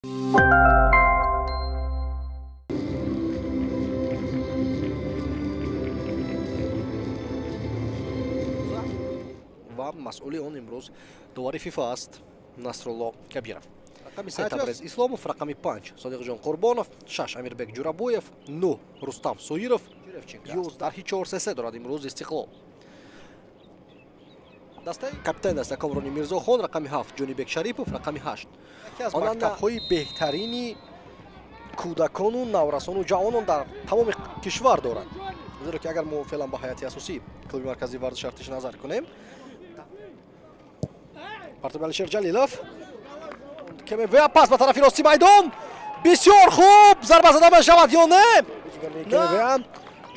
Ва масъули он имрӯз довари ФИФА аст Насрулло Кабиров. Рақами 3 Табрез Исломов, рақами 5 Содиқҷон Қурбонов, 6 Амирбек Ҷурабоев, 9 Рустам Соиров, 11 4-3 дорад имрӯз Истиқлол. Дастаи капитани даста Комрони Мирзохон, рақами 7 Ҷонибек Шарипов, рақами 8 яке аз мактабҳои беҳтарини кӯдакону наврасону ҷавонон дар тамоми кишвар дорад. Зеро ки агар мо феълан ба ҳайати асосии клуби марказии варзиши артиш назар кунем, партоби Алишер Ҷалилов, КМВ пас ба тарафи рости майдон, бисёр хуб зарба зада мешавад ё не? КМВ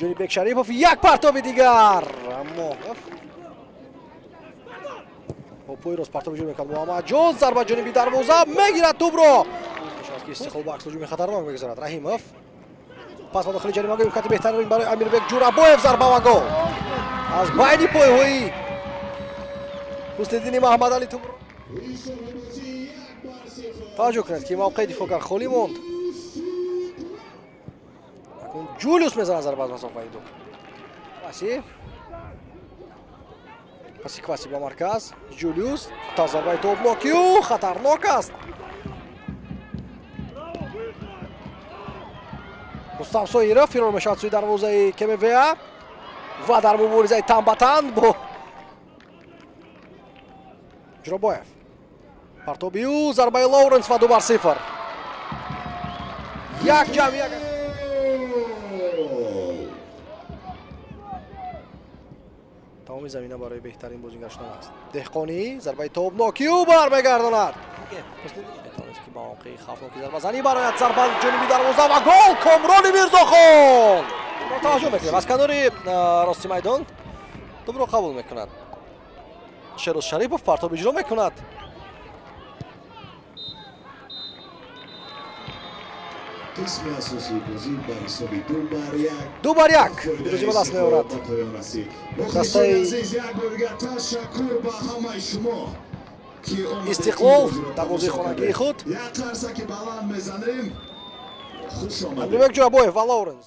Ҷонибек Шарипов, як партоби дигар, аммо бо пои рост партоби ҷӯр мекард Муҳаммадҷон, зарба ҷониби дарвоза мегирад тӯбро. Мешавад ки Истиқлол ба акс ҳуҷуми хатарнок мегузарад. Раҳимов пас ба дохили ҷаримагоҳ, имкони беҳтарин барои Амирбек Ҷурабоев, зарба ва гол аз байни пойҳои Ҳусниддини Маҳмадалӣ тӯбро. Таваҷҷӯҳ кунед ки мавқеи дифоъгар холӣ монд. Акнун Ҷулиус мезанад зарба аз масофаи дур. Паси Кваси ба марказ, Ҷулиус та зарбаи тобноки ӯ хатарнок аст. Рустам Соиров фирор мешавад сӯи дарвозаи КМВА ва дар муборизаи тан ба тан бо Ҷуробоев. Партоби ӯ, зарбаи Лоуренс ва 2-0. 1-1. Тамоми замина барои беҳтарин бозингар шудан аст. Деҳқонӣ зарбаи тобноки ӯ бармегардонад. Метавонист ки ба мавқеи хавфноки зарбазанӣ барояд, зарба ҷониби дарвоза ва гол Комрони Мирзохон. Таваҷҷӯҳ мекунем, аз канори рости майдон тӯбро қабул мекунад. Шероз Шарипов партоб иҷро мекунад. Қисми асосии бозӣ ба ҳисоби 2-1 2-1 пирӯзӣ ба даст меорад. Дастаи ташаккур ба ҳамаи шумо ки Истиқлол дар бозии хонагии худ. Як қарсаки баланд мезанем. Хуш омадед. Амирбек Ҷурабоев ва Лоуренс.